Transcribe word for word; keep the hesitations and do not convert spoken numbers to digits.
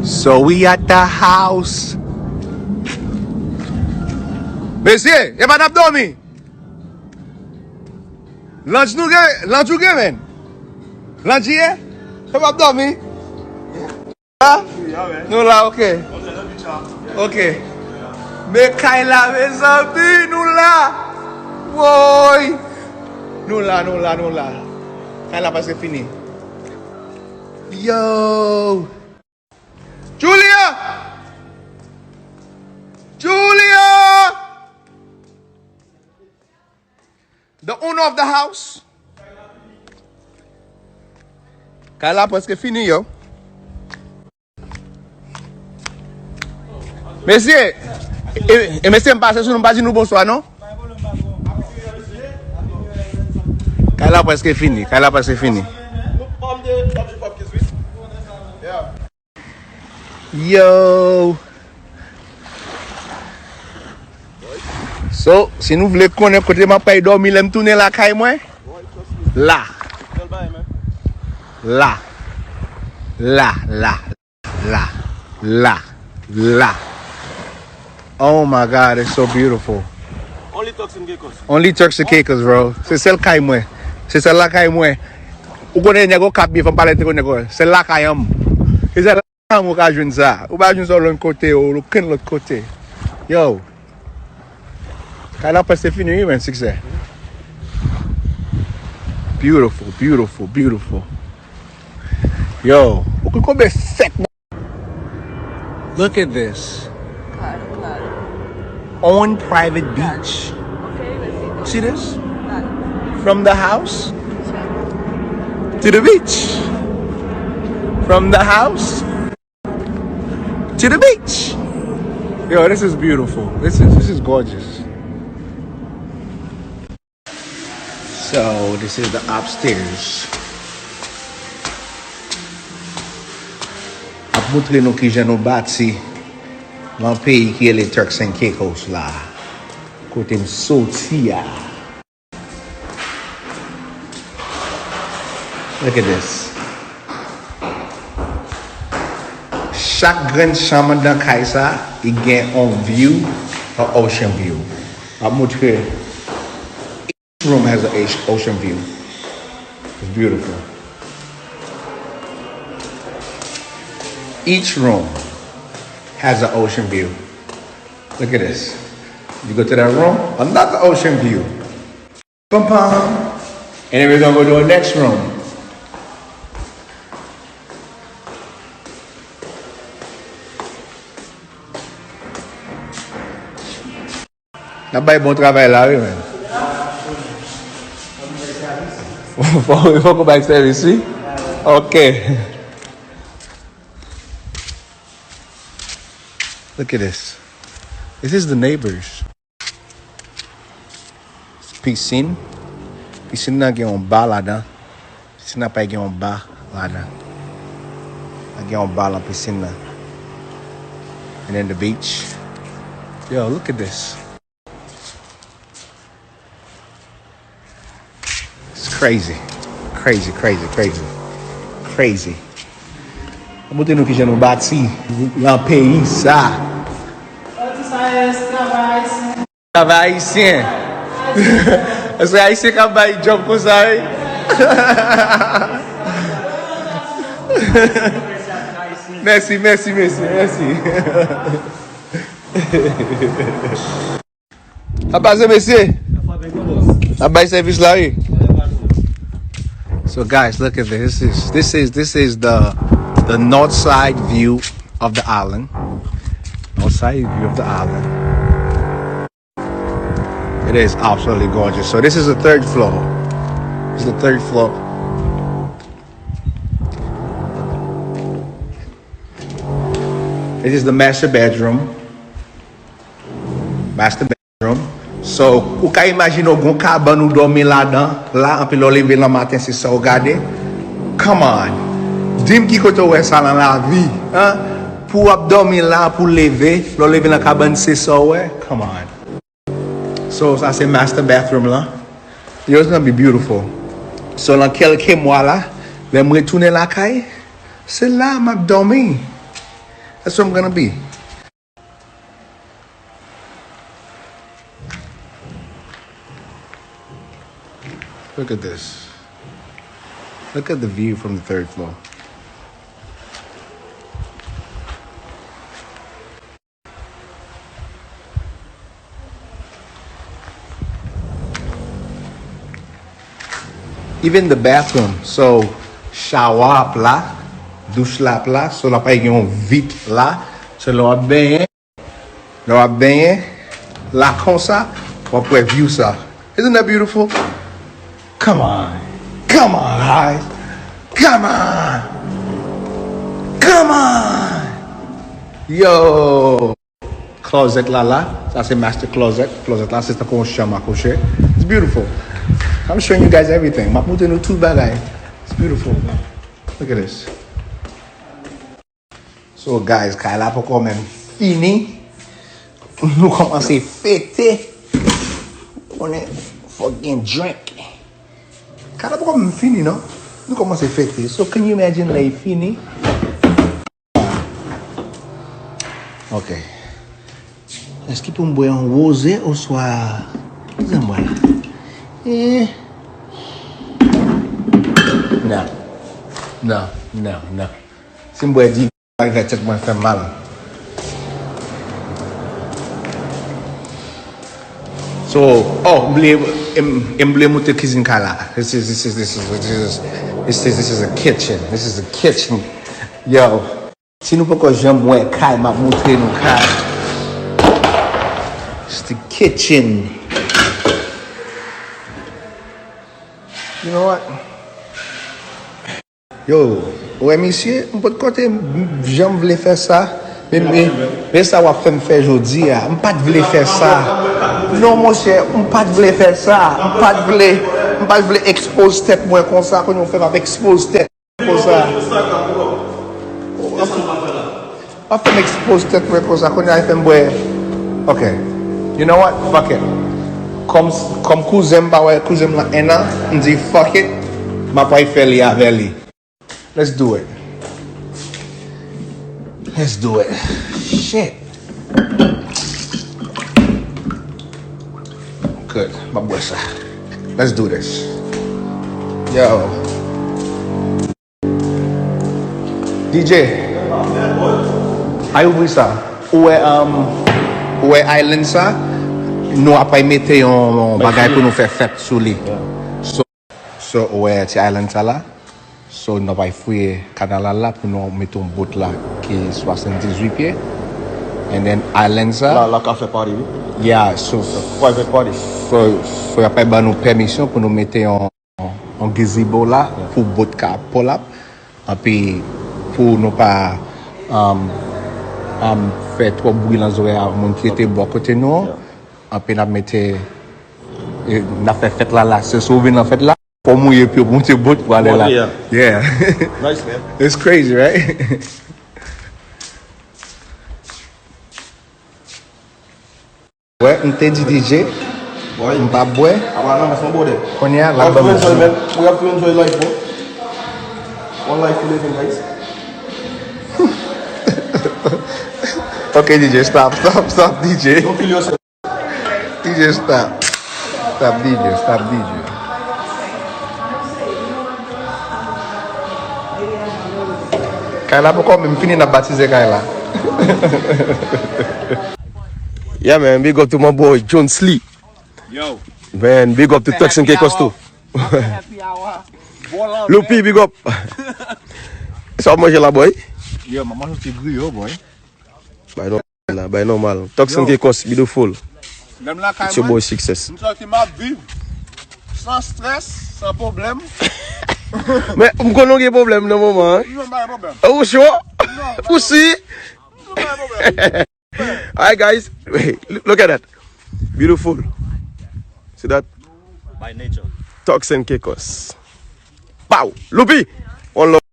So we at the house. Mesye, e pa n ap dòmi. Lunch nou gen, lunch ou gen, men. Lunch ye? E pa n ap dòmi. La? Nou la, ok. Ok. Men kay la, mezanmi, nou la. Woy. Nou la, nou la, nou la. Kay la prèske fini. Yo. Julia! Julia! The owner of the house. Kay la prèske fini, yo. Mesye, e, e mesye m pase sou nou, m pa di nou bonswa, non? Kay la prèske fini, kay la prèske fini. Yo! So, si nou vle konnen kote m ap pral dòmi lè m tounen lakay mwen, la. La. La, la, la, la, la. Oh my God, it's so beautiful. Only Turks and Caicos. Only Turks and Caicos, bro. Se sèl kay mwen. Se sèl lakay mwen. Ou konnen nèg Okap byen, fò m pale te konnen nèg Okap. Se lakay an m. Se sèl lakay an m ou ka jwenn sa. Ou pa jwenn sa lòt kote, ou okenn lòt kote. Yo. Kay la prèske fini, wi, men, siksè. Beautiful, beautiful, beautiful. Yo, ou konn konbyen sèk Look at this. Own private beach. See this? From the house to the beach. From the house to the beach. Yo, this is beautiful. This is this is gorgeous. So, this is the upstairs. Ap montre nou kijan nou bati nan peyi ki rele Turks and Caicos la. Kote m soti a. Look at this. Chak grenn chanm anndan kay sa, li gen yon view, yon ocean view. M ap montre. Each room has an ocean view. It's beautiful. Each room has an ocean view. Look at this. You go to that room, another ocean view. Pam pam. And then we're gonna go to our next room. N ap bay bon travay la, wi, men. Fò, fò, fòk ou bay sèvis, wi. Ok. Look at this. This is the neighbors. Pisin. Pisin nan gen yon ba ladan. Pisin nan pa gen yon ba ladan. Pa gen yon ba lan pisin nan. And then the beach. Yo, look at this. It's crazy. Crazy, crazy, crazy. Crazy. Montre nou kijan nou bati nan peyi sa. Travay ayisyen. Èske ayisyen k ap bay djòb konsa, wi? Mèsi, mèsi, mèsi, mèsi. Sa pase, mesye? N ap bay sèvis la, wi. So guys, look at this. This is this is this is the the north side view of the island. North side view of the island. It is absolutely gorgeous. So this is the third floor. This is the third floor. This is the master bedroom. Master bedroom. So, ou ka imajine w gon kabann ou dòmi ladan, la, anpi lè w leve lan maten, se sa w gade. Come on. Di m ki kote w wè sa lan lavi, en? Pou w ap dòmi la, pou w leve, lè w leve lan kabann, se sa w wè. Come on. So, sa se master bathroom lan. Yo, it's gonna be beautiful. So, lan kèlke mwa la, lè m retounen lakay, se la m ap dòmi. That's what I'm gonna be. Look at this. Look at the view from the third floor. Even the bathroom. So, shower ap la, douch la ap la, so la pa gen yon vit la. So, lè w ap benyen, lè w ap benyen, la konsa, w ap wè view sa. Isn't that beautiful? Come on. Come on, guys. Come on. Come on. Yo. Closet la la. Sa se master closet. Closet la se tankou yon chanm a kouche. It's beautiful. I'm showing you guys everything. M ap montre nou tout bagay. It's beautiful. Look at this. So guys, kay la poko menm fini. Nou kòmanse fete. Konnen fòk gen drink. Kay la poko menm fini non. Nou kòmanse fete. So can you imagine lè l fini? Ok. Èske pou m bwè yon woze oswa kisa m bwè la? Eh. Non. Non, non, non. Si m bwè di, bagay tèt mwen fè m mal. So, oh, m bliye, m, m bliye montre kizin kay la. This is, this is, this is, this is, this is, this is a kitchen. This is a kitchen. Yo, si nou poko janm wè kay, m ap montre nou kay. It's the kitchen. You know what? Yo, ou wè misye, m potko te janm vle fè sa, men, men, men sa w ap fè m fè jodi a, m pa t vle fè sa. Non, monchè, m pa t vle fè sa. M pa t vle, m pa t vle expose tèt mwen konsa, kounye a w fè m ap expose tèt konsa. W ap fè m expose tèt mwen konsa, kounye a fè m bwè. Ok. You know what? Fuck it. Kòm, kòm kouzen m pa wè kouzen m nan en an, m di fuck it. M ap al fè li avè li. Let's do it. Let's do it. Shit. Good. M ap bwè sa. Let's do this. Yo. D J, ay ouvri sa. Ou wè, um, ou wè island sa? Nou ap mete yon, yon bagay pou nou fè fèt sou li. So, so, ou wè ti island sa la? So, nou ap fouye kanal la pou nou mete yon boat la ki swasanndizuit pye. And then island sa. La, la ka fè party, wi. Yeah, so, private party. So, so y ap ban nou pèmisyon pou nou mete yon yon gazebo la pou boat ka pull up. Anpi pou nou pa, um, um, fè twòp bri nan zòrèy a moun ki rete bò kote nou an. Anpi n ap mete, e, n ap fè fèt la la. Se si w vin nan fèt la, fò w mouye pye w pou monte boat pou ale la. Yeah. Nice, man. It's crazy, right? Wè, m te di D J, m p ap bwè. Kounye a, l ap ban m. We have to enjoy life, bro. One life we living, guys. Ok, D J, stop, stop, stop, D J. Don't kill yourself. D J, stop. Stop, D J, stop, D J. Kay la poko menm fini, n ap batize kay la. Yeah, man, big up to my boy Jones Lee. Yo. Man, big up to Turks and Caicos too. Loupi, big up. Sa w manje la, boy? Yo, m ap manje yon ti griyo, boy. Bay nòmal la, bay nòmal. Turks and Caicos, beautiful. Menm lakay mwen. It's your boy Success. M santi m ap viv san strès, san pwoblèm. Men, m konnen w gen pwoblèm nan moman an. Non, m pa gen pwoblèm. Ou cho? Ou si? Non, m pa gen pwoblèm. Alright, guys. Look at that. Beautiful. See that? By nature. Turks and Caicos. Pow! Loupi! One love.